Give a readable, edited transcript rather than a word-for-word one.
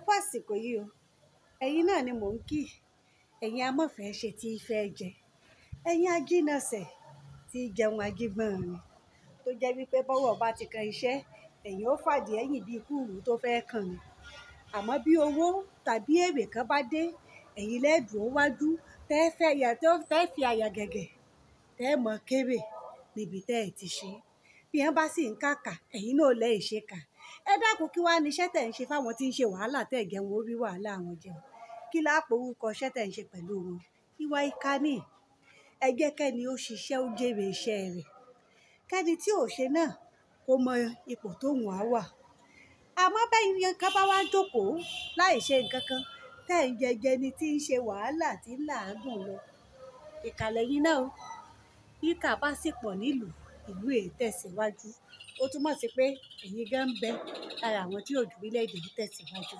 Kú àsìkò yìí o. Ẹ̀yin náà ni mò ń kí. Ẹ̀yin amọ̀fẹ́ ṣe tí í fẹ́ jẹ. Ẹ̀yin ajínasẹ̀ tí í jẹun ajígbọ́n ni. Tó jẹ́ wípé bọ́wọ́ bá ti kan iṣẹ́, ẹ̀yin ó fàdí ẹ̀yìn bíi kúrú tó fẹ́ kàn ni. Àmọ́ bí owó tàbí èrè kan bá dé, ẹ̀yin lẹ́ẹ̀dùn ó wájú, tẹ́ fẹ́ ya, tẹ́ fi àyà gẹ̀gẹ̀, tẹ́ mọ̀ kéré níbi tẹ́ ẹ ti ṣe. Bí wọ́n bá sì ń kàkà, ẹ̀yin náà lẹ́ ì ṣe kà. Ẹ dákun, kí wá ní iṣẹ́ tẹ̀ ń ṣe fáwọn tí ń ṣe wàhálà tẹ́ ẹ̀ jẹun orí wàhálà wọn jẹun. Kí lápò orúkọ iṣẹ́ tẹ̀ ń ṣe pẹ̀lú wọn? Ìwà ìkà ni. Ẹ jẹ́ kẹ́ni ó ṣiṣẹ́ ó jèrè iṣẹ́ rẹ̀. Kẹ́ni tí ò ṣe náà kó mọ ipò tóun á wà. Àmọ́ bẹ́yìn kan bá wá jókòó láì ṣe nǹkan kan, tẹ́ ẹ̀ ń jẹjẹ ni tí ń ṣe wàhálà tí ń làágùn lọ. Ìkà lẹ̀yin náà o. Bí ìkà bá sì pọ̀ nílùú, ìlú èé tẹ̀síwájú. Ó túmọ̀ sí pé ẹ̀yin gan ń bẹ lára àwọn tí ò jẹ́ orílẹ̀-èdè yìí tẹ̀síwájú.